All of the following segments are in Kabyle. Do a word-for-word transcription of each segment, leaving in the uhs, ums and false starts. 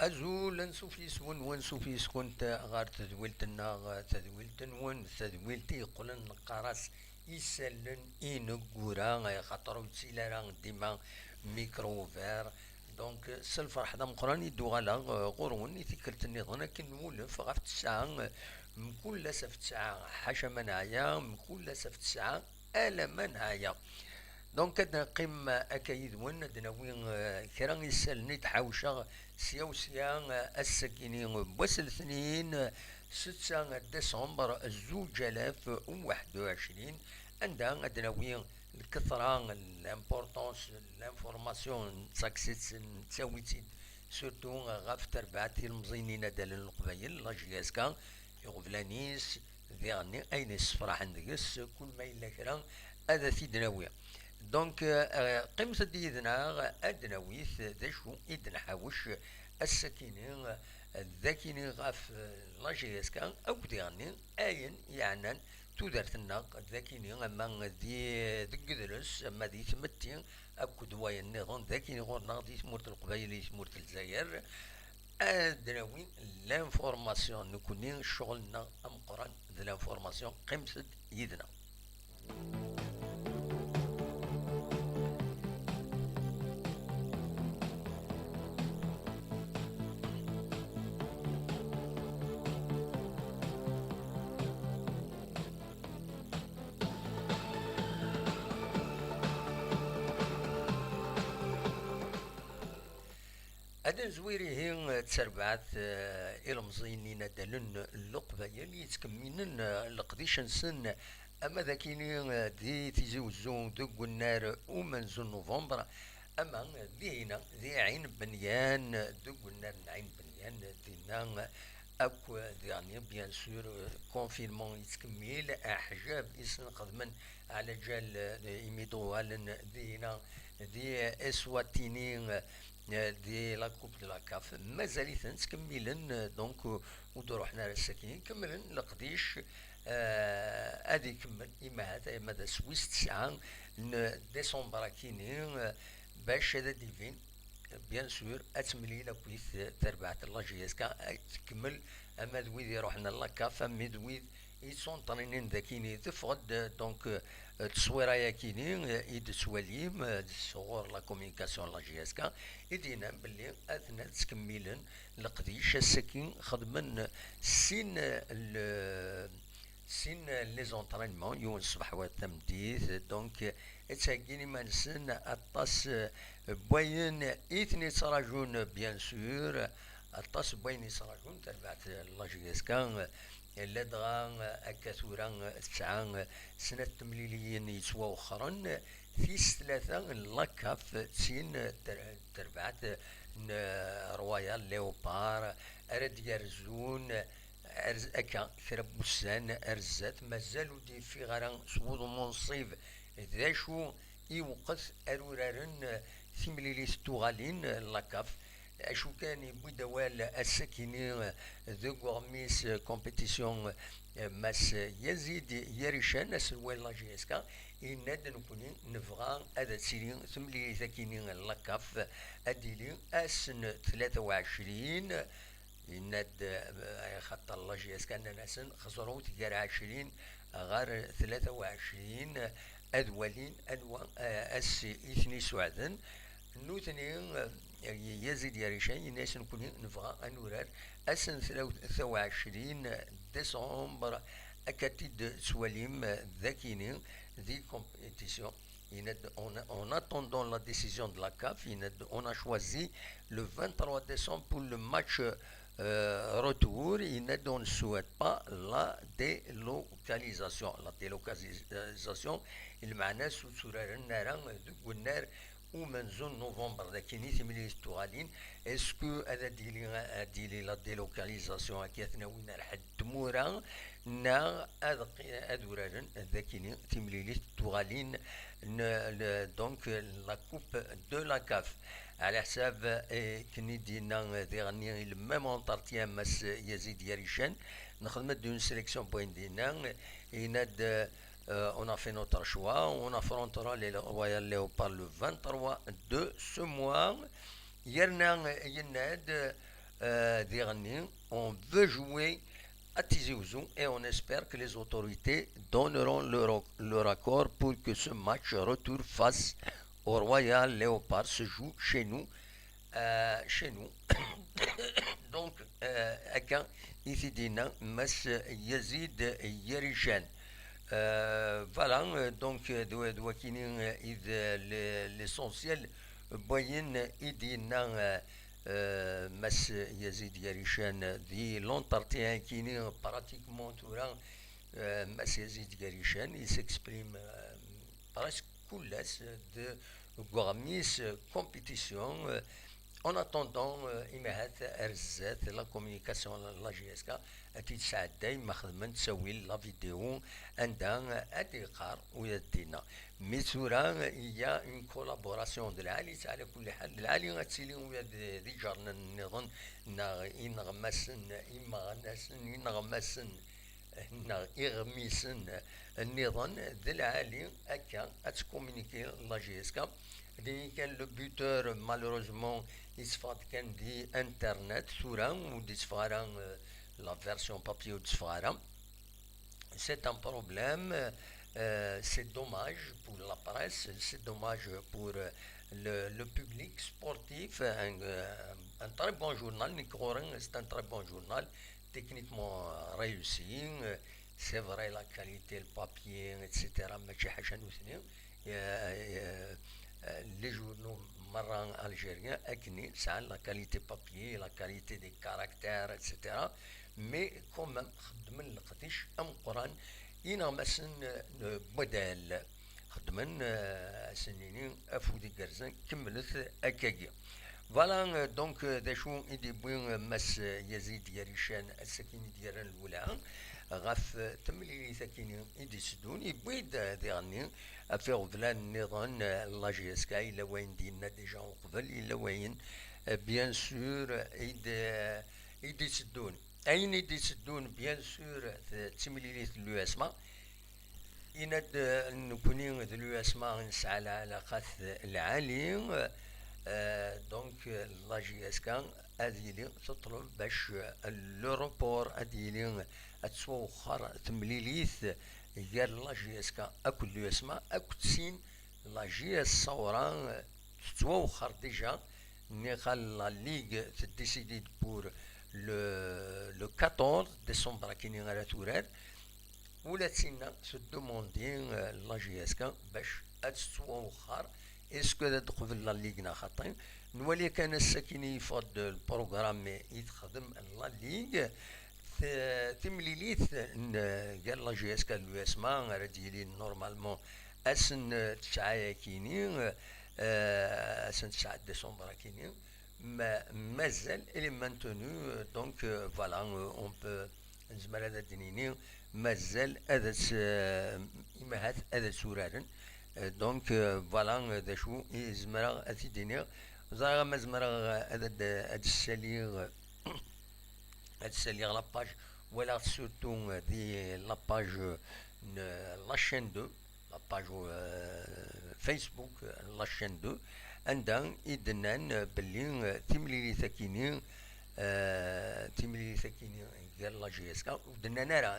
Azul, ansuf yes-wen, wansuf yes-kent ɣer tedwilt-nneɣ, tadwilt-nwen, tadwilt i yeqqlen neqqar-as isallen ineggura, axaṭer ur yettili ara dima micro ouvert. Donc, s lferḥ d ameqqran i d-uɣaleɣ, euh, ɣur-wen i tikkelt nniḍen akken nwulef ɣef ttesɛa, euh, mkul ass ɣef ttesɛa, ḥaca ma neɛya, mkul ass ɣef ttesɛa, alamma neɛya. Donc, ad neqqim akka yid-wen, ad d-nawi, euh, kra isallen i d-ḥawceɣ sya u sya, euh, ass-agi-ni n wass letnin, euh, setta décembre, zuǧ alaf u waḥed u ɛecrin, anda ad d-nawi lketra, l'importance, l'information, nettaksi-tt, nettawi-tt-id, surtout ɣef terbaɛt ilemẓiyen inadalen n Leqbayel, la J S K, iɣeblan-is, diɣenni ayen yessefraḥen deg-s, kul ma yella kra, ad t-id-nawi. Donc, euh, qqimet-d yid-neɣ, ad d-nawi d acu i d-nḥawec ass-akini, d akini ɣef, euh, la J S K, akk diɣenni ayen yeɛnan tudert-nneɣ d akini, ama di, deg udles, ama di tmetti, akked wayen nniḍen, d akini ɣur-neɣ di tmurt n Leqbayel, di tmurt n Lezzayer, ad d-nawi l'information. Nekkni ccɣel-nneɣ ameqqran d l'information. Qqimet-d yid-neɣ. Ad nezwir ihi d terbaɛt, eh, ilemẓiyen inadalen n Leqbayel yettkemmilen, eh, leqdic-nsen, ama d akini, eh, di Tizi Wezzu deg unnar umenzu n Nuvember, ama dihina di Ɛin Benyan deg unnar n Ɛin Benyan, dinna akk diɣenni, bien sûr, confinement yettkemmil, aḥjab i sen-xedmen ɛla ǧal, eh, imi d-uɣalen dihina di Eswatini, eh, di la Coupe de la CAF. Mazal-iten ttkemmilen, eh, donc, eh, ur d-ruḥen ara ass-agi. Kemmlen leqdic, eh, ad ikemmel, imahat, ama d ass wis tesɛa n décembre akini, eh, bac ad d-ibin, bien sûr, ad temlil akkit terbaɛt n la J S K, ad tkemmel ama d wid iruḥen ɣer la CAF, ama d wid yettwanṭrinin dakini. Teffeɣ-d, donc, eh, tteswira-yakini, eh, i d-tettwalim, eh, sɣur la communication n la J S K, i d-yennan belli aten ad ttkemmilen leqdic. Ass-agi xedmen sin, eh, le-, sin, eh, les entraînements, yiwen ṣṣbeḥ, wayeḍ tameddit. Donc, eh, ttheggin iman-nsen aṭas, eh, n wayen i ten-yettrajun, bien sûr, aṭas n wayen yettrajun terbaɛt n la J S K, eh, ladɣa, eh, akka tura, eh, tesɛa, eh, snat temliliyin yettwawexxren, eh, tis tlata n la CAF, d tin, eh, ter-, terbaɛt, eh, n, eh, Royal Léopard, ara d-yerzun, eh, ar z-, akka kra n wussan ar zdat, mazal ur d-yeffiɣ ara s wudem unṣib d acu iwqet ar uraren, eh, timlilit n tuɣalin, eh, la CAF. Acu kan, yewwi-d awal ass-akini, eh, deg uɣmis, eh, compétition, eh, Mass Yazid Yarican, aselway n la J S K, yenna-d: "Nekkni nebɣa ad tili temlilit-akini n la CAF, ad d-tili ass n tlata u ɛecrin." Yenna-d, eh, axaṭer la J S K nnan-asen xeẓrut gar ɛecrin ɣer tlata u ɛecrin, ad walin anwa, eh, ass i ten-isuɛden. Nutni, eh, Yazid Yarican, yenna-yasen: "Nekkni nebɣa ad nurar ass n tlata u ɛecrin décembre, akka t-id-tettwalim, eh, dakini di compétition." Yenna-d: "En, en attendant la décision de la CAF", yenna-d, "on a choisi le vingt-trois décembre pour le match, euh, retour", yenna-d, "on ne souhaite pas la délocalisation." La délocalisation, lmeɛna-s ur tturaren ara deg unnar umenzu n November, d akini timlilit tuɣalin. Est-ce que ad d-yili, ad d-yili la délocalisation, akka ad ten-awin ar ḥedd tmura, neɣ ad q-, ad uraren dakini timlilit tuɣalin n, n, donc, la Coupe de la CAF. Ɛla ḥsab, eh, akken i d-yenna diɣenni i le même entretien Mass Yazid Yarican, nexdem-d une sélection n wayen d-yenna, yenna-d, euh, on a fait notre choix, on affrontera les Royal Léopards le vingt-trois de ce mois. Yerna yenna-d, Euh, dernier, on veut jouer à Tizi Ouzou et on espère que les autorités donneront leur, leur accord pour que ce match retour face au Royal Léopard se joue chez nous. Euh, chez nous. Donc, euh, akka i t-id-yenna Mass Yazid Yarican. Euh, voilà, euh, donc, euh, d-, d-, wakini, euh, i d, euh, le-, l'essentiel, euh, n wayen i d-yenna, euh, euh, Mass Yazid Yarican, euh, di l'entretien-agi-ni, euh, pratiquement tura, euh, Mass Yazid Yarican, il s'exprime, euh, presque kul ass, euh, de, deg uɣmis, euh, compétition, euh, en attendant, euh, imahat ar zdat, la communication, la, la J S K, ad t-id-sɛedday ma xedmen ttawil la vidéo, anda, euh, ad d-yeqqar u ad d-yenna. Mi tura, il y a une collaboration d lɛali, ala kulli ḥal, d lɛali ad tili ula d, d iǧarnen nniḍen, neɣ ineɣmasen, imeɣnasen, ineɣmasen, neɣ iɣmisen nniḍen, d lɛali akka ad tcommuniquer la J S K. Din kan le buteur, malheureusement, yetteffeɣ-d kan di internet, tura ur d-yetteffeɣ ara, euh, la version papier ur d-yetteffeɣ ara. C'est un problème, euh, c'est dommage pour la presse, c'est dommage pour, euh, le, le public sportif. Un, euh, un très bon journal, nekk ɣur-i, c'est un très bon journal, techniquement, euh, réussi. Euh, c'est vrai, la qualité, le papier, et cetera, mačči ḥaca nutni. Euh, euh, euh, les journaux merra algériens, akken sɛan la qualité papier, la qualité des caractères, et cetera. Mais quand même, xeddmen leqdic ameqqran, ineɣmasen, euh, n wadal. Xeddmen, euh, ass-nni afud igerrzen, kemmlet akkagi. Voilà, euh, donc, euh, d acu i d-yewwi, euh, Mass, euh, Yazid Yarican ass-akin i d-yerran lwelha ɣef, euh, temlilit-akini i d-iteddun, yewwi-d, euh, diɣenni af iɣeblan nniḍen, euh, la J S K, yella wayen d-yenna déjà uqbel, yella wayen, euh, bien sûr, euh, i d-, euh, i d-iteddun. Ayen i d-iteddun, bien sûr, d timlilit n l'U S M A. Yenna-d, euh, nekkni d l'U S M A nesɛa lɛalaqat lɛali, euh, donc, euh, la J S K ad yili teṭleb bac, euh, le report ad yili, ad tettwawexxer temlilit gar la J S K akked l'U S M A akked sin la J S Sawra, euh, tettwawexxer déjà, niɣ la Ligue teddécide-d pour le, le quatorze décembre akini ara turar, ula d tinna teddumandi, euh, la J S K bac ad tettwawexxer. Est-ce que ad d-teqbel la Ligue neɣ xaṭi? Nwali kan ass-akini yeffeɣ-d lprogramme i texdem la Ligue. T-, timlilit n, gar la J S K d l'U S M A ara d-yilin normalement ass n tesɛa-yakini, euh, ass n tesɛa décembre akini, ma-, mazal, elle est maintenue, euh, donc, euh, voilà, euh, on peut, nezmer ad d-nini mazal ad as-, euh, imahat ad as-uraren. Euh, donc, euh, voilà, euh, d acu i zemreɣ ad t-id-iniɣ. Ẓriɣ ma zemreɣ, euh, ad, ad, ad ssaliɣ, euh, ad ssaliɣ la page, walaɣ surtout, euh, di la page, euh, n, euh, la chaîne deux, la page, euh, Facebook, euh, la chaîne deux, anda i d-nnan, euh, belli, euh, timlilit-akini, euh, timlilit-akini gar la J S K, ur d-nnan ara,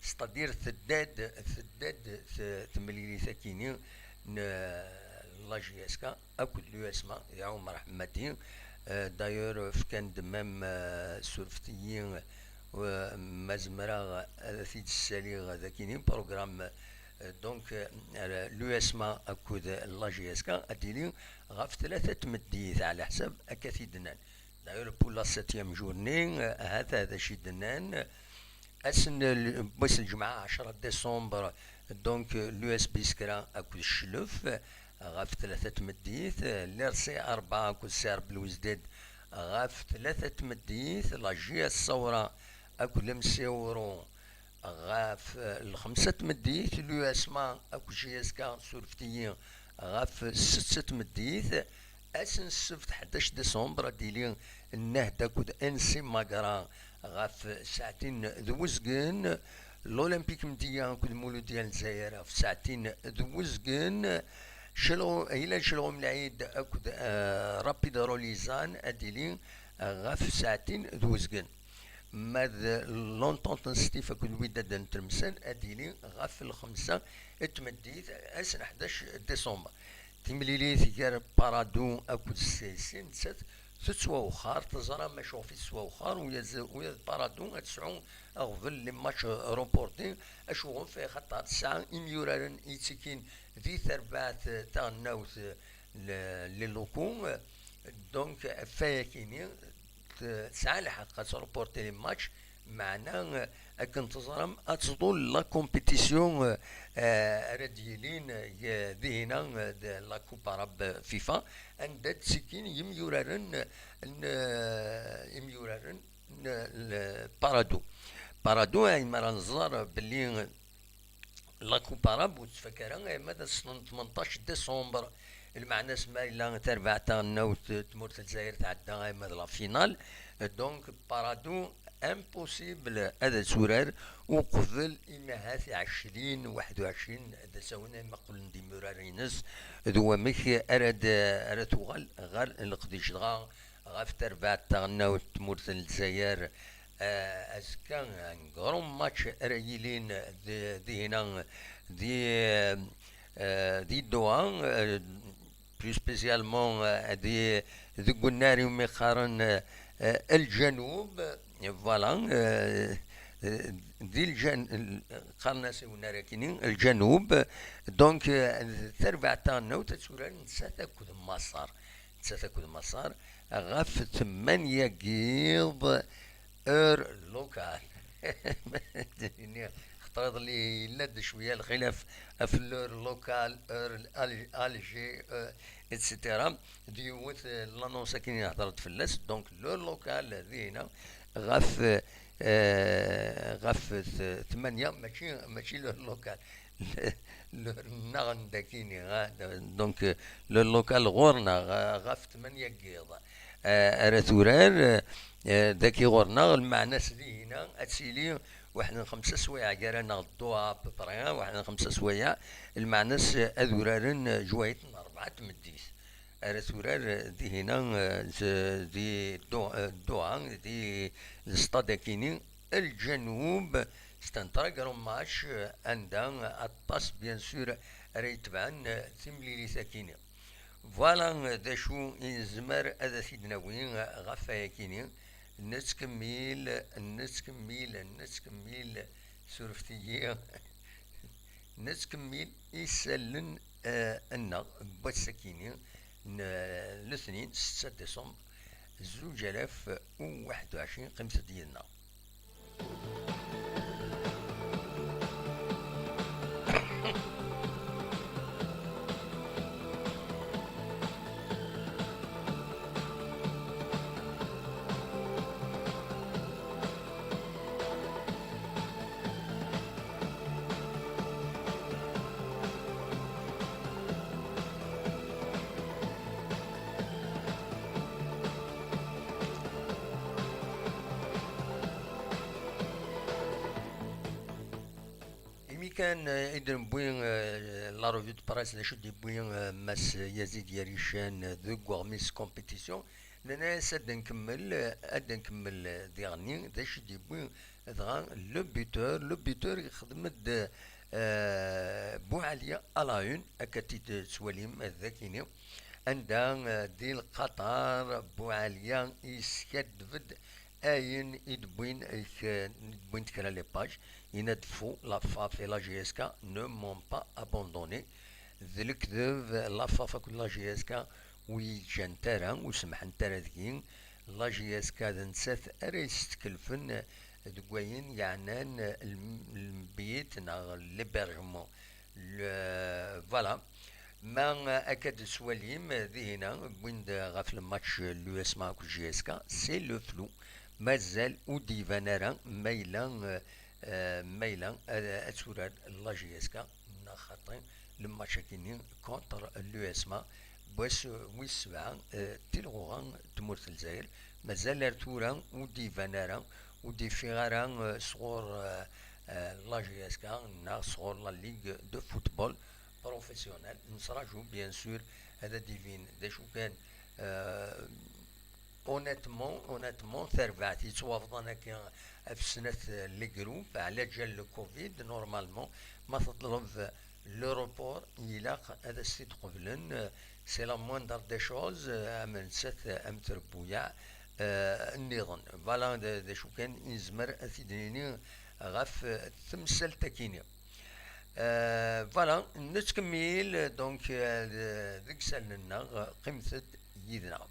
c'est-à-dire tedda-d, tedda-d t-, temlilit-akini n, euh, la J S K, akked l'U S M A, i Ɛumer Ḥemmadi. Euh, d'ailleurs, fkan-d même, euh, surfet-iyi, euh, ma zemreɣ ad t-id-ssaliɣ d akini, programme, euh, donc, euh, l'U S M A akked la J S K, ad d-yili ɣef tlata tmeddit, ɛla ḥsab akka t-id-nnan. D'ailleurs, pour la septième journée, euh, ahat d acu i d-nnan. Ass n l-, n wass n lǧemɛa, ɛecra décembre, donc, euh, l'U S B Skra akked Cclef, euh, ɣef tlata tmeddit, euh, l'R C Rebɛa akked Sser Belwizdad ɣef tlata tmeddit, la J S Sawra akked l'M C Oro ɣef, euh, lxemsa tmeddit, l'U S M A akked J S K, surfet-iyi, ɣef setta tmeddit. Ass n ssebt, ḥdac décembre, ad d-yili Nnehda akked N C Magra ɣef saɛtin d uzgen. L'Olympique Mdiya akked Muludya n Lezzayer ɣef saɛtin d uzgen. Celɣu-, Hilal Celɣum Lɛid akked, euh, Rapid Rolizan ad d-yili ɣef saɛtin d uzgen. Ma d l'Entente n Stif akked Wydad n Tlemsan, ad d-yili ɣef lxemsa n tmeddit, ass n ḥdac décembre. Timlilit gar Paradou akked C S C, nettat tettwawexxer, teẓram acuɣef i tettwawexxer, ula d, ula d Paradou ad tesɛu aɣbel les matchs reportés, acuɣef? Axaṭer tesɛa imyuraren yettikin di terbaɛt taɣelnawt, le-, les locaux. Donc, ɣef wayakini, t-, tesɛa lḥeqq ad treporti les matchs, meɛna, eh, akken teẓram, ad tḍul la compétition, eh, eh, ara d-yilin, eh, dihina, eh, de la Coupe Arabe FIFA, anda ttikin yimyuraren n, eh, imyuraren n, eh, Paradou. Paradou, ay mi ara nẓer belli la Coupe Arabe ur tettfak ara arma d ass n tmenṭac décembre. Lmeɛna-s ma yella tarbaɛt taɣelnawt tmurt n Lezzayer tɛedda arma d la finale, donc Paradou impossible ad turar uqbel imi ahat ɛecrin, waḥed u ɛecrin d asawen arma qqlen-d imuraren-ines, d wamek ara d-, ara tuɣal ɣer leqdic. Dɣa ɣef terbaɛt taɣelnawt tmurt n Lezzayer, eh, azekka, un grand match ara yilin di, dihina, di, eh, di Doha, eh, plus spécialement, eh, di, deg unnar iwumi qqaren, eh, eh, Lǧanub, voilà, eh, eh, di Lǧan-, qqaren-as i unnar akini, Lǧanub. Donc, eh, tarbaɛt taɣelnawt ad turar nettat akked Maṣer. Nettat akked Maṣer ɣef tmanya n yiḍ, heure locale. Xaṭer iḍelli yella-d cwiya lxilaf ɣef l'heure locale, heure Al-, Alger, euh, et cetera. D yiwet, euh, l'annonce akken i hedreɣ-d fell-as. Donc, l'heure locale, dihina, ɣef, euh, ɣef t-, tmanya, mačči, mačči l'heure locale. L'heure-nneɣ n dakini, ha, donc, euh, l'heure locale ɣur-neɣ, euh, ɣef tmanya n yiḍ, euh, ara turar, euh, daki ɣur-neɣ, lmeɛna-s dihina ad tili waḥed n xemsa swayeɛ gar-aneɣ d Doha, à peu près, waḥed n xemsa swayeɛ, lmeɛna-s ad uraren, euh, jwayet n rebɛa n tmeddit. Ara turar, euh, dihina, euh, z-, di Do-, euh, Doha, di lstad akini, Lǧanub, c'est un très grand match, euh, anda aṭas, bien sûr, ara yetebɛen, euh, timlilit akini. Voilà, euh, d acu i nezmer ad t-id-nawi, euh, ɣef wayakini. Nettkemmil, nettkemmil, nettkemmil, surfet-iyi. Nettkemmil isallen, eh, nneɣ n wass-akini n letnin setta décembre zuǧ alaf u waḥed u ɛecrin. Qqimet-d yid-neɣ. Imi kan, eh, i d-newwi, eh, la revue de presse, d acu d-yewwi, eh, Mass Yazid Yarican, eh, deg uɣmis compétition, nenna-as ad nkemmel, eh, ad nkemmel, eh, diɣenni, d acu d-yewwi dɣa le buteur, le buteur yexdem-d, eh, Buɛaliya à la une, akka t-id-tettwalim, eh, d akini, anda, eh, di lqaṭar Buɛaliya yeskaddeb-d ayen i d-wwin, eh, i d-wwint kra les pages, yenna-d: Faux, la FAF et la J S K ne m'ont pas abandonné. D lekdeb, la FAF akked la J S K ur yi-ǧǧant ara, ur semḥent ara deg-i. La J S K d nettat ara yessetkelfen deg wayen yeɛnan lm-, lmbyit neɣ l'hébergement. Le-, voilà. Ma akka d-tettwalim, dihina, wwin-d ɣef le match l'U S M A akked J S K, c'est le flou. Mazal ur d-iban ara ma yella, eh, ma yella ad, ad turar la J S K neɣ xaṭi le match-agi-nni contre l'U S M A, wass wis sebɛa, eh, tilɣuɣa n tmurt n Lezzayer. Mazal ar tura ur d-iban ara, ur d-ifiɣ ara, eh, sɣur, eh, eh, la J S K neɣ sɣur la Ligue de football professionnel. Nettraǧu, bien sûr, ad d-ibin d acu kan, eh, Honnêtement, honnêtement, tarbaɛt yettwabḍan akka ɣef snat, eh, les groupes, ɛlaǧal le covid, normalement, ma teṭleb le report, ilaq ad as-t-id-qeblen, eh, c'est la moindre des choses, eh, am nettat, eh, am trebbuyaɛ, eh, nniḍen. Voilà, d, d acu kan i nezmer ad t-id-nini ɣef, eh, temsalt-akini. Eh, voilà, nettkemmil, donc, eh, d, deg isallen-nneɣ, qqimet-d yid-neɣ.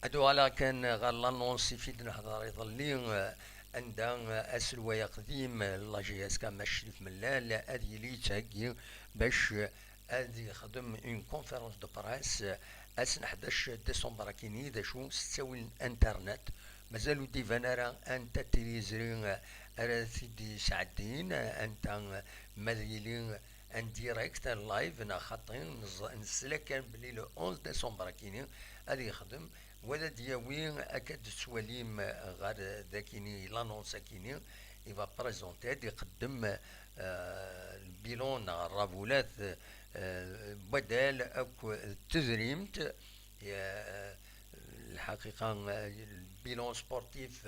Ad uɣaleɣ kan ɣer l'annonce i fi d-nehḍer iḍelli, eh, anda, eh, aselway aqdim, eh, n la J S K Mass Crif Mellal, ad yili yettheggi bac, eh, ad yexdem une conférence de presse, eh, ass n ḥdac décembre akini, d acu s ttawil n internet. Mazal ur d-iban ara anta tiliẓri, eh, ara t-id-yesɛeddin, eh, anta, eh, ma ad yili en direct, en live, neɣ xaṭi, neẓ-, nesla kan belli le onze décembre akini ad yexdem, wa ad d-yawi, akka d-tettwalim ɣer dakini, l'annonce akini, il va présenter, ad iqeddem, euh, le bilan neɣ rrabulat, euh, n waddal akk d tedrimt, euh, lḥaqiqa, euh, le bilan sportif,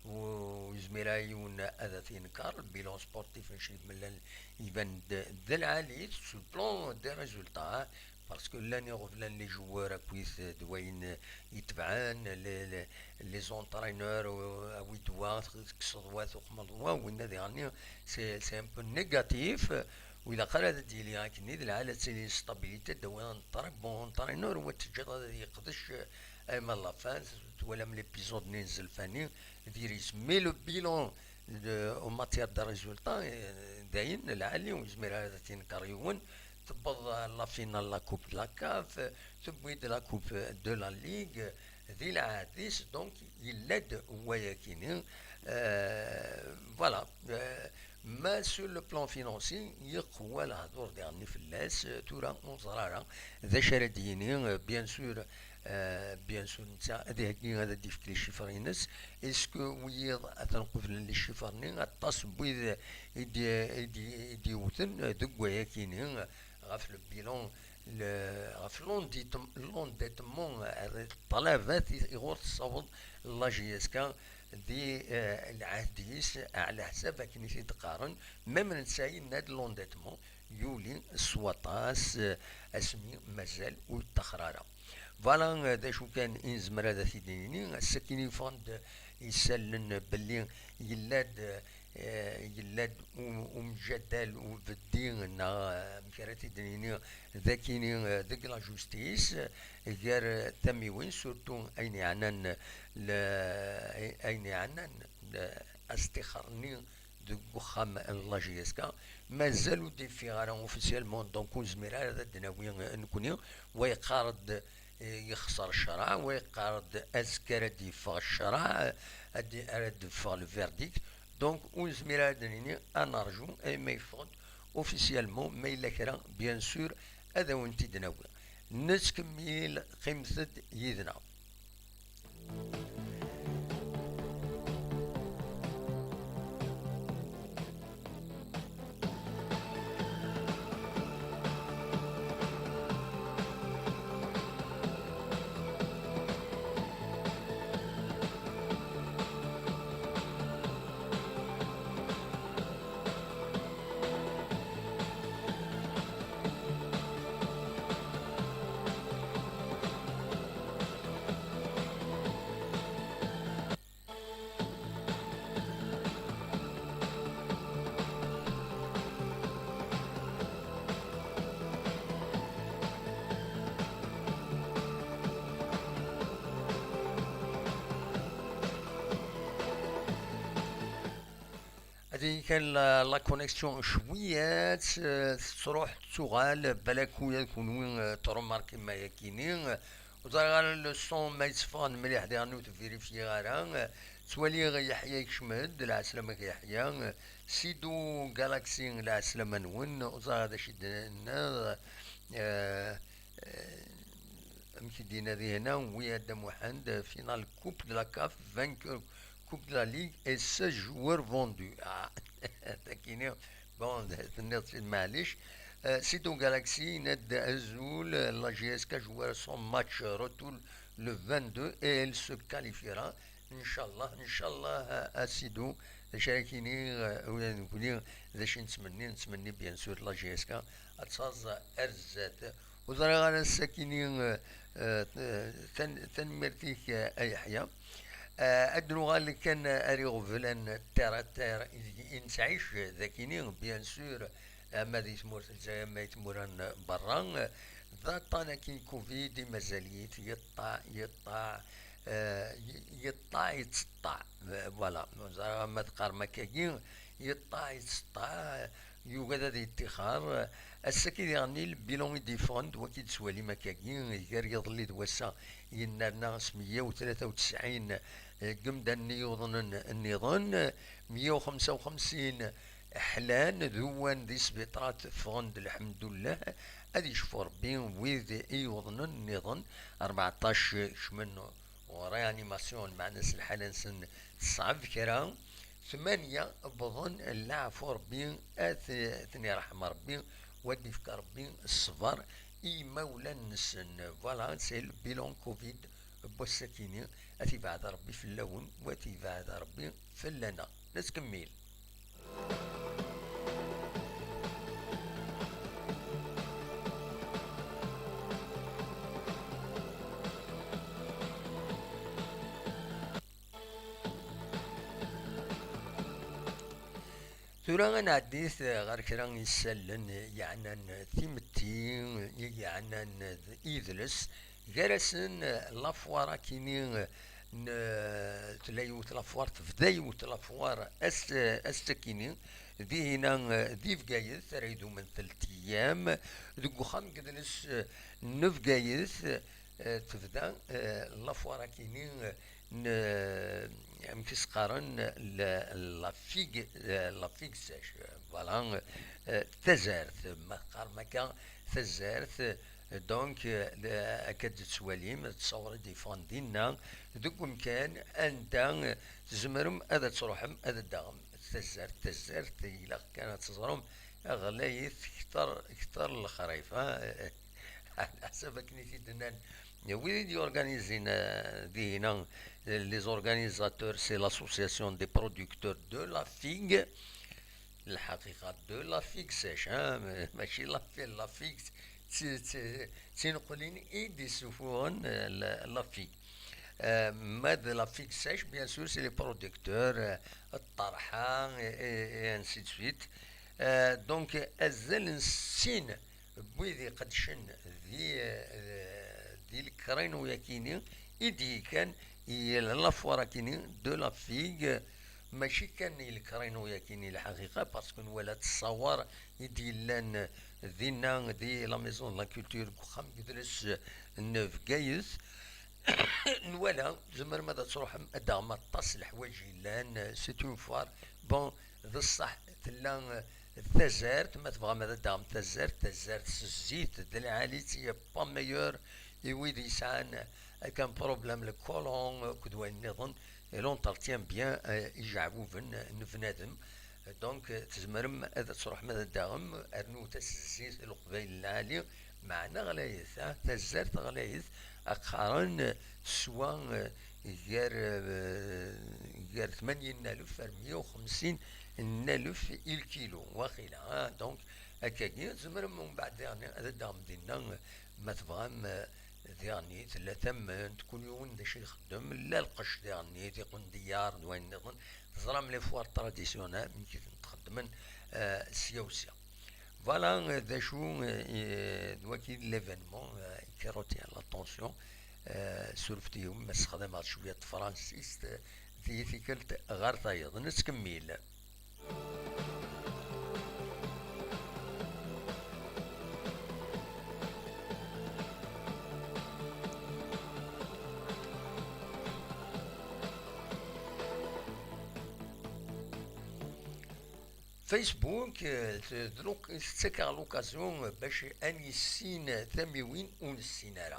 ur yezmir ara yiwen ad t-yenker, le bilan sportif n Crif Mellal iban-d d lɛali, sur le plan des résultats, parce que llan iɣeblan, les joueurs akkit d wayen itebɛen, les, les, les entraîneurs, euh, awi-d wa, tekkseḍ wa, tuqmeḍ wa, winna diɣenni, c'est, c'est un peu négatif. Ur ilaq ara ad d-yili akken, d lɛali ad tili stabilité, d awi un très bon entraîneur, wa teǧǧiḍ ad yeqdec, euh, à la fin, twalam l'épisode-nni n Zelfani, diri-s, mais le bilan de, en matière de résultats, euh, dayen lɛali, ur yezmir ara ad t-yenker yiwen. Tewweḍ la finale la Coupe de la CAF, tewwi-d la Coupe de la Ligue, di lɛahd-is, donc yella-d wayakini. Euh, voilà. Euh, ma sur le plan financier, yeqwa lehdur diɣenni fell-as, euh, tura ur neẓri ara d acu ara d-yini, euh, bien sûr, euh, bien sûr, netta ad iheggi, ad d-yefk les chiffres-ines. Est-ce que wiyiḍ ad ten-qeblen les chiffres-nni? Aṭas n wid i d-, i d-, i d-yewten, euh, deg wayakini, euh, ɣef le bilan, le, ɣef l'endettement, l'endettement, euh, ṭṭlabat i, i ɣur tessaweḍ la J S K di, euh, lɛahd-is, ɛla ḥsab akken i t-id-qqaren, même netta yenna-d l'endettement yuli s waṭas, eh, asmi mazal ur yeṭṭaxer ara. Voilà, eh, d acu kan i nezmer ad t-id-nini. Ass-akin i ffɣen-d isallen belli yella-d, eh, yella-d u-, umjaddal, ubeddi, neɣ, eh, amek ara t-id-nini, d akini, eh, deg la justice, eh, gar, eh, tamiwin, surtout ayen yeɛnan le-, ayen yeɛnan, eh, astixer-nni deg uxxam n la J S K. Mazal ur d-yeffiɣ ara officiellement, donc ur nezmir ara ad d-nawi, eh, nekkni. Wa yeqqar-d, eh, yexṣer ccreɛ, wa yeqqar-d azekka ara d-yeffeɣ ccreɛ, ad d-, ara d-yeffeɣ le verdict. Donc ur nezmir ara ad d-nini, ad nerju arma yeffeɣ-d officiellement, ma yella kra, bien sûr, ad awen-t-id-nawi. Nettkemmil, qqimet-d yid-neɣ. Ad yili kan la, la connexion cwiya, eh, tettruḥ, tettuɣal, balak ula d kunwi, eh, tṛumarkim ayakini, eh, Ur ẓriɣ ara le son ma yetteffeɣ-d mliḥ, diɣen ur t-vérifier ara. Ttwaliɣ Yeḥya yekcem-d, lɛeslama-k Yeḥya. Sido Galaxy, lɛeslama-nwen. Ur ẓriɣ d acu i d-tenniḍ. Eh, eh, amek i d-yenna di hna, oui, a Dda Muḥend, final coupe de la caf, vainqueur coupe de la ligue et seize joueurs vendus. Ah, takini, bon, tenniḍ-tt-id, maɛlic. Eh, Sido Galaxy yenna-d azul, la J S K joueur son match retour le vingt-deux et elle se qualifiera. Ncallah, ncallah, a, a Sido, d acu ara k-iniɣ, eh, ula d nekkni, d acu i nettmenni, nettmenni bien sûr la J S K ad taẓ ar zdat. Ur ẓriɣ ara ass-akini, eh, eh, tan-, tanemmirt-ik, eh, a Yeḥya. Eh, ad nuɣal kan ar iɣeblan terre à terre i, i nettɛic dakini, bien sûr, ama di tmurt n Lezzayer, ama di tmura n berra. D aṭṭan-agi n covid i mazal-it yeṭṭaɛ, yeṭṭaɛ, eh, y-, yeṭṭaɛ, yettseṭṭaɛ. Eh, voilà. Ur ẓriɣ ma teqqarem akkagi, yeṭṭaɛ, yettseṭṭaɛ, yugad ad yettixer. Ass-agi diɣen, le bilan i d-yeffɣen d wagi d-tettwalim akkagi, gar yiḍelli d wass-a, yennerna s meyya u tlata u tesɛin, eh, n yimdanen i yuḍnen nniḍen, meyya u xemsa u xemsin ḥlan, d uwan di sbiṭarat ffɣen-d, lḥemdullah. Ad yecfu Rebbi wid i yuḍnen nniḍen, rbeɛṭac kecmen en réanimation, lmeɛna-s lḥala-nsen teṣɛeb kra, tmanya wwḍen, leɛfu Rebbi, ad t-, ad ten-iṛḥem Rebbi, u ad d-ifk Rebbi ṣṣber i yimawlan-nsen. Voilà, c'est le bilan covid n wass-akini. Ad t-ibɛed Rebbi fell-awen, u ad t-ibɛed Rebbi fell-aneɣ. Nettkemmil. Tura ad nɛeddit ɣer kra n yisallen yeɛnan timetti, yeɛnan idles, gar-asen la foire akini n, tella yiwet la foire, tebda yiwet la foire ass, ass-akini, dihina di Bgayet, ara idumen telt ayyam, deg uxxam n yidles n Bgayet, eh, tebda, eh, la foire akini n, amek i s-qqaren, la, la figue, eh, la figue sèche. Voilà, eh, tazart, ma teqqarem akka, tazart, eh, donc, eh, la, akka d-tettwalim, d ttawra i d-yeffɣen dinna, deg umkan anda, eh, tzemrem ad tṛuḥem, ad d-taɣem tazart, tazart, ilaq kan ad teẓrem, ɣlayet kter, kter lexrif, ha? Ɛla ḥsab akken i t-id-nnan wid i d-yorganizin, eh, dihina, les organisateurs, c'est l'association des producteurs de la figue. Lḥaqiqa, de la figue sèche, hein, mačči la, la figue, d ti-, d ti-, d tineqlin i d-isufuɣen, eh, la, la figue. Eh, ma d la figue sèche, bien sûr, c'est les producteurs, eh, ṭṭerḥa, et, et, et ainsi de suite. Eh, donc, azal n sin n wid iqeddcen di, eh, di le créneau-yakini i d-yekkan i la foire-akini de la figue, mačči kan i le créneau-yakini lḥaqiqa, parce que nwala ttṣawar i d-yellan dinna di la Maison de la Culture, deg uxxam n yidles n Bgayet. Nwala, tzemrem ad tṛuḥem, ad d-taɣem aṭas n leḥwayeǧ yellan, c'est une foire. Bon, d ṣṣeḥ, tella, eh, tazart, ma tebɣam ad d-taɣem tazart, tazart s zzit, d lɛali, c'est pas meilleur, i wid yesɛan akken problème le colon, akked wayen nniḍen, et l'entretien bien, eh, ijeɛbuben n bnadem. Donc, eh, tzemrem ad tṛuḥem ad d-taɣem, rnut-as zzit, leqbayel lɛali, meɛna ɣlayet, ah, tazart ɣlayet, ad qqaren, eh, teswa, eh, gar, eh, gar tmanya n alef ar meyya u xemsin n alef i lkilu, waqila, ah, donc, akkagi, tzemrem umbeɛd diɣen ad d-taɣem dinna, ma tebɣam, eh, diɣen tella tament, kul yiwen d acu ixeddem, la lqecc diɣen, tiqendyar d wayen nniḍen, teẓram les foires traditionnelles, amek i tent-xeddmen, eh, sya u sya. Voilà, eh, d acu, eh, eh, d waki l'événement, eh, qui retient l'attention. Eh, surfet-iyi ma ssexdameɣ cwiya n tefransist, eh, di tikkelt ɣer tayeḍ. Nettkemmil. Facebook, eh, t-, d luk-, tettak-aɣ l'occasion bac ad nissin tamiwin ur nessin ara.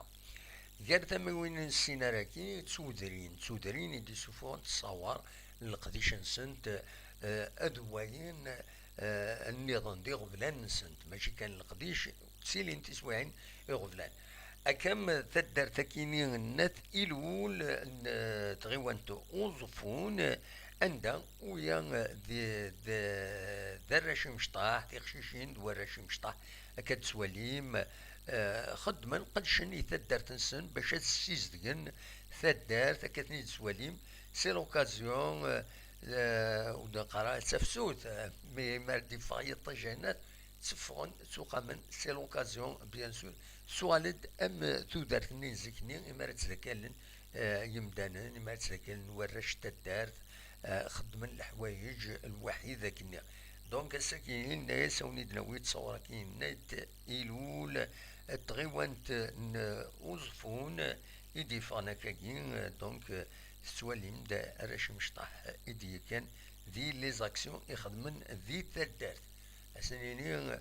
Gar tamiwin ur nessin ara-agi, d tudrin, d tudrin i d-isuffɣen ttṣawar n leqdic-nsent, eh, ad wayen, eh, nniḍen d iɣeblan-nsent, mačči kan leqdic, ttilin tiswiɛin iɣeblan. Akkam taddart akini n At Ilul n tɣiwant Uẓeffun, anda uya d, d, d arrac imecṭaḥ, tiqcicin d warrac imecṭaḥ, akka d-tettwalim, eh, xeddmen, qedcen i taddart-nsen bac ad ssizedgen taddart, akka ten-id-tettwalim. C'est l'occasion, eh, eh, ur d-neqqar ara d tafsut, eh, mi, mi ara d-iffeɣ yiṭij-nni, tteffɣen, ttuqamen, c'est l'occasion, bien sûr, tuɣal-d am tudert-nni n zik-nni, imi ara ttdakalen, eh, yemdanen, imi ara ttdakalen warrac n taddart, eh, xeddmen leḥwayeǧ lwaḥid akkenni. Donc, ass-agi, yenna-yas, a wen-id-nawi ttṣawar-agi, yenna-d Ilul, eh, tɣiwant n Uẓeffun, i d-yeffɣen akkagi, eh, donc, eh, tettwalim-d arrac imecṭaḥ i d-yekkan di les actions i xedmen di taddart. Ad sen-nini,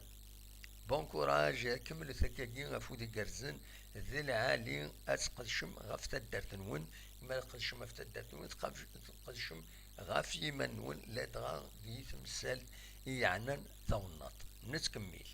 bon courage, kemmlet akkagi afud igerrzen, d lɛali, ad tqedcem ɣef taddart-nwen, imi ara tqedcem ɣef taddart-nwen, tqab-, tqedcem ɣef yiman-nwen, ladɣa di temsalt i yeɛnan tawennaṭ. Nettkemmil.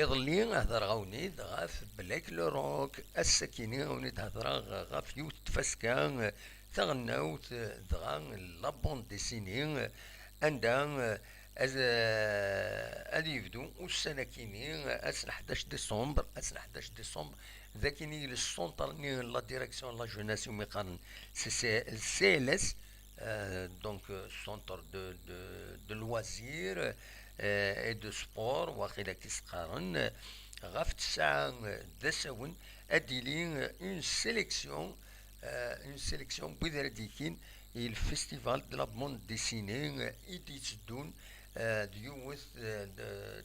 Iḍelli hedreɣ-awen-id ɣef Black Rock, ass-akini awen-id-hedreɣ ɣef yiwet n tfaska taɣelnawt, dɣa la bande dessinée, anda, eh, ad, eh, ad yebdu ussan-akini, ass n ḥdac décembre, ass n ḥdac décembre, d akini le centre-nni n la direction de la jeunesse, umi qqaren C C, C L S, euh, donc, euh, centre de, de, de loisirs, euh, et de sport, waqila i s-qqaren, ɣef tesɛa d asawen, ad d-tili une sélection, euh, une sélection n wid ara d-yekin i le festival de la bande dessinée, euh, i d-yetteddun, euh, d yiwet, euh, d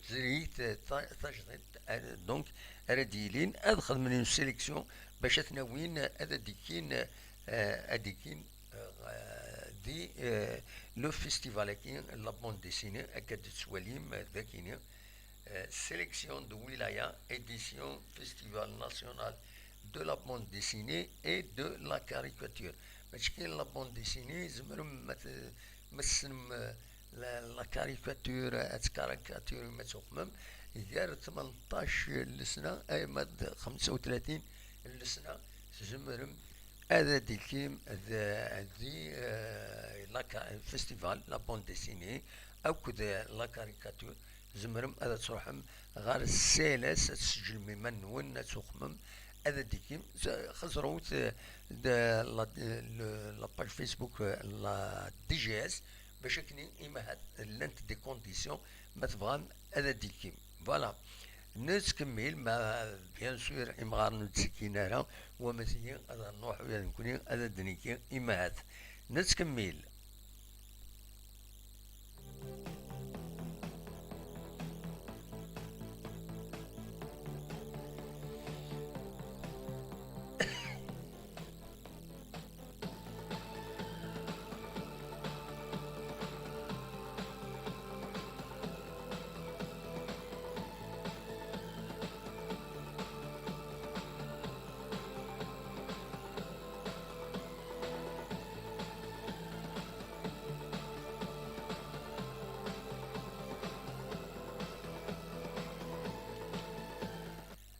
tezrigt, euh, ta-, tajdidt, euh, donc, ara d-yilin, ad xedmen une sélection bac ad ten-awin, ad d-yekin, euh, ad d-yekin, euh, di, euh, le festival-agi, la bande dessinée, akka d-tettwalim, euh, d akini, euh, sélection de wilaya, édition Festival national de la bande dessinée et de la caricature. Mačči kan la bande dessinée, tzemrem ma t-, ma tessnem, euh, la, la caricature, ad tkarikaturem, ad tuqmem, gar tmenṭac n lesna arma d xemsa u tlatin n lesna, tzemrem ad d-tekim d, di, eh, la ca-, festival, la bande dessinée, akked la caricature. Tzemrem ad truḥem ɣer C L S, ad tseǧǧlem iman-nwen, ad tuqmem, ad d-tekim. Xeẓrut, eh, de la, le, la page Facebook, eh, la D G S, bac akken i, imahat llant des conditions, ma tebɣam ad d-tekim. Voilà. Nettkemmil, ma, bien sûr, imɣaren ur d-ttekkin ara, wa ma tigi ad nruḥ ula d nekkni ad d-nekki, imahat. Nettkemmil.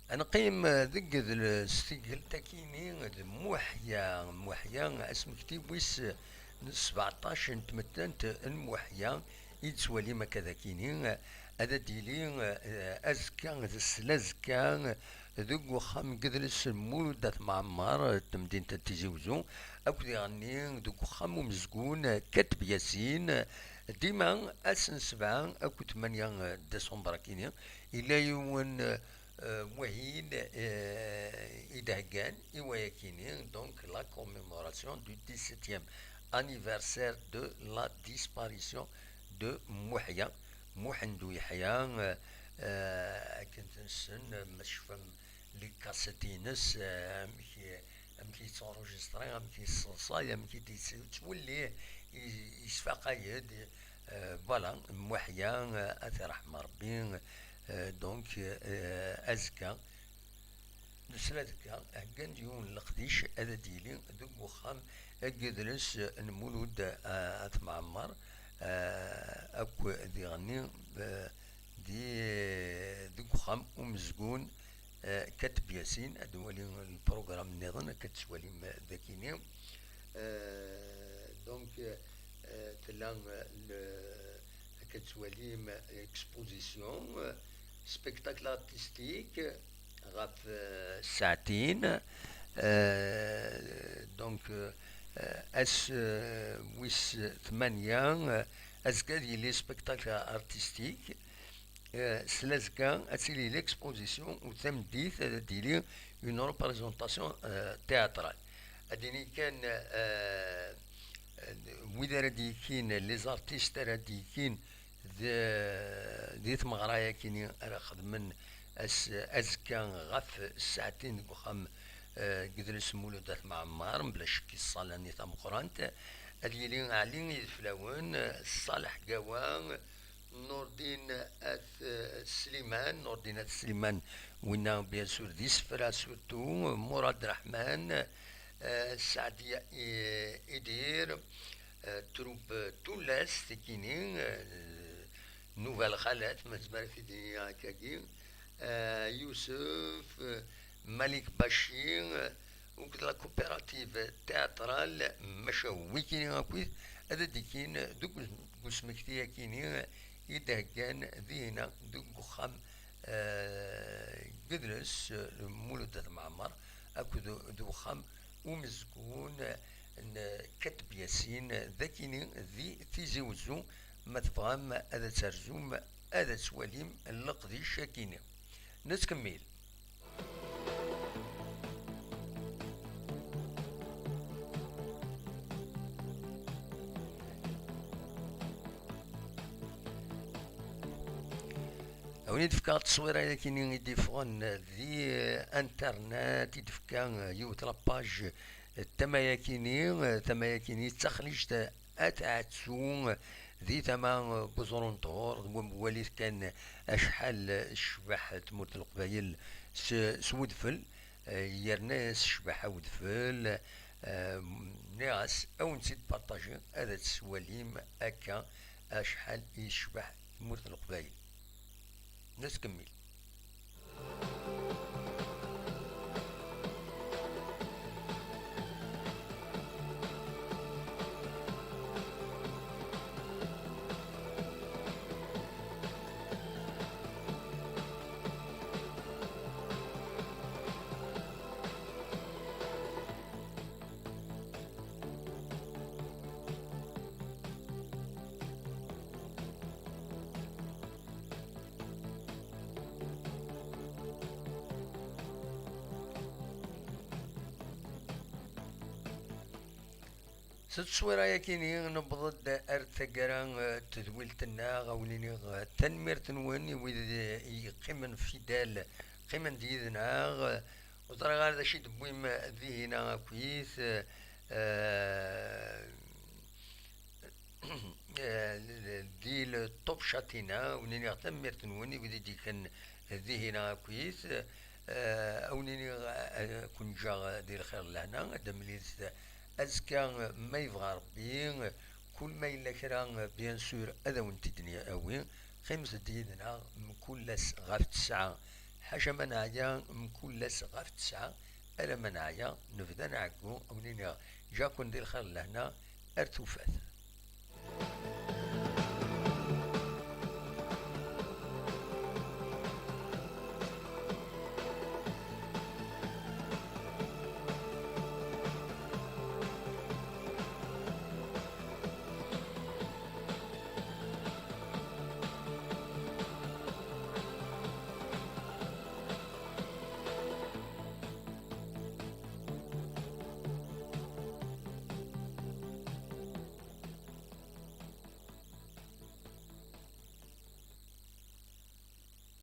Ad neqqim deg s tigelt akini d Muḥya. Muḥya, asmekti wis sbeɛṭac n tmettant n Muḥya i d-tettwalim akka d akini, ad d-yili, eh, azekka d slazekka deg uxxam n yidles Mulud At Mɛemmer n temdint n Tizi Wezzu, akked iɣenni deg uxxam umezgun Kateb Yasin, dima ass n sebɛa akked tmanya décembre akini, yella yiwen, eh, Euh, wahin, euh, i d-heggan i wayakini, donc la commémoration du dix-septième anniversaire de la disparition de Muḥya, Muḥend U Yeḥya, euh, euh, akken tessen, ma tecfam les cassettes-ines, euh, amek, amek yettunrujisṭri, amek yesseḍsay, amek i d-yettwelli, yesfaqay-d, euh, voilà, Muḥya, euh, ad t-iṛḥem Ṛebbi, euh, donc, euh, azekka, nesla azekka, heggan-d yiwen n leqdic ad d-yili deg uxxam n yidles n Mulud, euh, At Mɛemmer, euh, akk diɣenni, euh, di, deg uxxam umezgun, eh, Kateb Yasin, ad nwali lprugram nniḍen, akka d-tettwalim dakini. Eh, donc, eh, tella, eh, le, akka d-tettwalim exposition, eh, spectacle artistique ɣef, eh, ssaɛtin, eh, donc, eh, ass, eh, wis tmanya, eh, azekka ad yili spectacle artistique, Eh, s lazekka ad tili l'exposition u tameddit ad d-tili une représentation, eh, théâtrale. Ad d-ini kan, eh, wid ara d-yekkin, les artistes ara d-yekkin d-, di tmeɣra-yakini ara xedmen ass-, azekka ɣef ssaɛtin deg uxxam, eh, n yidles Mulud At Mɛemmer, mebla ccek i ṣṣala-nni tameqqrant. Ad yili Ɛli Ideflawen, Ṣaleḥ Gawa, Nurdin At Sliman, Nurdin At Sliman, winna, bien sûr, d isefra surtout, Murad Rahman, eh, Saɛdiya I-, Idir, eh, troupe Tullas, tikini, eh, Nouvelle Xalat, ma nezmer ad t-id-nini akkagi, eh, Yusef, eh, Malik Baci, eh, akked la coopérative théâtrale, maca wikini akkit ad d-ikkin deg us-, deg usmekti-yakini i d-heggan dihina deg uxxam, eh, n yidles, eh, Mulud At Mɛemmer, akked d uxxam umezgun n Kateb Yasin, dakini di Tizi Wezzu, ma tebɣam ad terzum, ad twalim leqdic-akini. Nettkemmil. A win i d-fkeɣ tteswira-yakini i d-iffɣen di internet, i d-tefka yiwet la page tama-yakini, tama-yakini d taxlict At Ɛettu, di tama n Uẓru n Ṭhur, walit kan acḥal tecbeḥ tmurt n Leqbayel s, s udfel, eh, yerna-yas ccbaḥa udfel, eh, nniɣ-as, a wen-tt-id-partajiɣ, ad tt-twalim akka acḥal i tecbeḥ tmurt n Leqbayel. Nettkemmil. S tteswira-yakini, newweḍ-d ar taggara, eh, n tedwilt-nneɣ, a wen-iniɣ, eh, tanemmirt-nwen i wid i yeqqimen fidèle, qqimen-d yid-neɣ, eh, ur ẓriɣ ara d acu i d-tewwim, eh, dihina akkit, eh, eh, eh, di le Top Chatina, a wen-iniɣ tanemmirt-nwen i wid i d-yekkan dihina akkit, eh, a wen-iniɣ, eh, ad ken-ǧǧeɣ di lxir d lehna, ad d-nemlilet azekka, ma yebɣa Rebbi, kul ma yella kra, bien sûr, ad awen-t-id-nawi. Qqimet-d yid-neɣ mkul ass ɣef tesɛa, ḥaca ma neɛya, mkul ass ɣef tesɛa, alamma neɛya, nebda nɛeggu, a wen-iniɣ, ǧǧiɣ-ken di lxir d lehna, ar tufat.